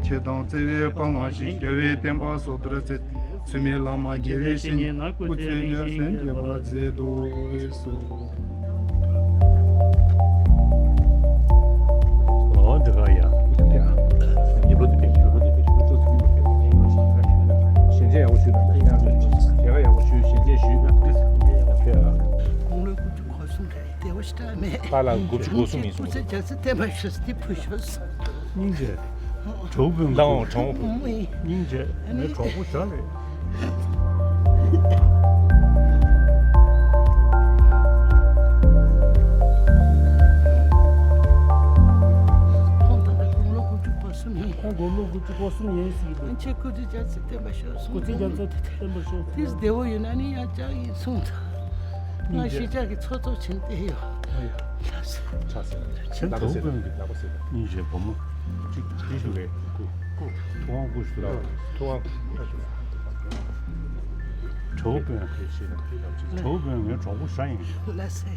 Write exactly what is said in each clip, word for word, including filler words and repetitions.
ཆེ་དང་བརྩེ་བའི་དཔལ་བ་ཞིག་རྒྱལ་བའི་བསྟན་པ་སྲོག་ལྟར་བརྩེ། སུ་མེད་བླ་མ་དགེ་བའི་བཤེས་གཉེན་རྣམས་སྐུ་ཚེ་མྱུར་བརྟན་རྒྱས་པར་མཛད་དུ་གསོལ། ཨོ་འདི་ག་ཡ། ཉེ་པོ་འདི་ཉེ་པོ་འདི་ཞལ་མཇལ་ཡག་པོ་ཞུས་དང་། དེ་ག་ཡག་པོ་ཞུས། ཞལ་མཇལ་ཞུས། དགུང་ལོ་དགུ་བཅུ་གོ་གསུམ་རེད། བདེ་བོ་ཞེ་དྲག་མེད། ད་ལ་དགུ་བཅུ་གོ་གསུམ་ཡིན་སོང་། སྐུ་ཚེ་རྒྱ་མཚོ་བརྟན་པར་ཤོག་ཟེར་ཏེ་ཕུལ་ཤོག་སྙིང་རྗེ། གྲོགས་པོ་ལའང་གྲོགས་པོ། སྙིང་རྗེ། ངའི་གྲོགས་པོ་ཞིག་རེད། ཁོང་ད་ལྟ་དགུང་ལོ་དགུ་བཅུ་གོ་གསུམ་ཡིན། ཁོང་དགུང་ལོ་དགུ་བཅུ་གོ་གསུམ་ཡིན་ཟེར་གྱི་འདུག་ཁྱེད་སྐུ་ཚེ་རྒྱ་མཚོ་བརྟན་པར་ཤོག་གསུངས། སྐུ་ཚེ་རྒྱ་མཚོ་བརྟན་པར་ཤོག་དེས་བདེ་བོ་ཡོད་ན་ནི་ཡང་ཅག་ཡིན་གསུངས་དང་། ང་གཞིས་ཆགས་ཀྱི་ཚོགས་གཙོ་བྱིན་ཏེ་ཡོད། ལགས་སོ། ཆ་ཟེར་ན་ཁྱེད་དོ་དགོན་གྱི་ལག་པ་ཟེར་ན། སྙིང་རྗེ་བུ་མོ། གཅིག་གཅིག་ཞུ་རེད། སྐུ་སྐུ་ཐུབ་དབང་སྐུ་ཞུ་རེད། ཐུབ་དབང་སྐུ་ཞུ་རེད། གྲོགས་པོ་ཕལ་ཆེར་གྲོགས་པོ་ངའི་གྲོགས་པོ་ཞིག་ཡིན། ལགས་སེ།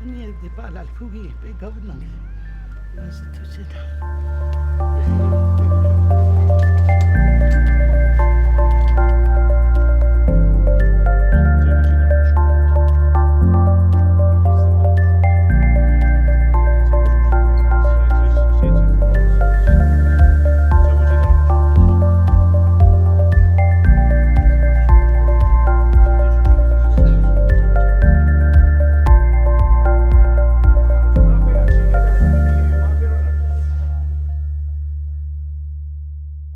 ཨ་ནི་འདི་པཱ་ལགས་ཕུལ་གྱི་ཡིན་པས་དགའ་པོ་གནང་གི། ལགས་སེ། ཐུགས་རྗེ་ཆེ།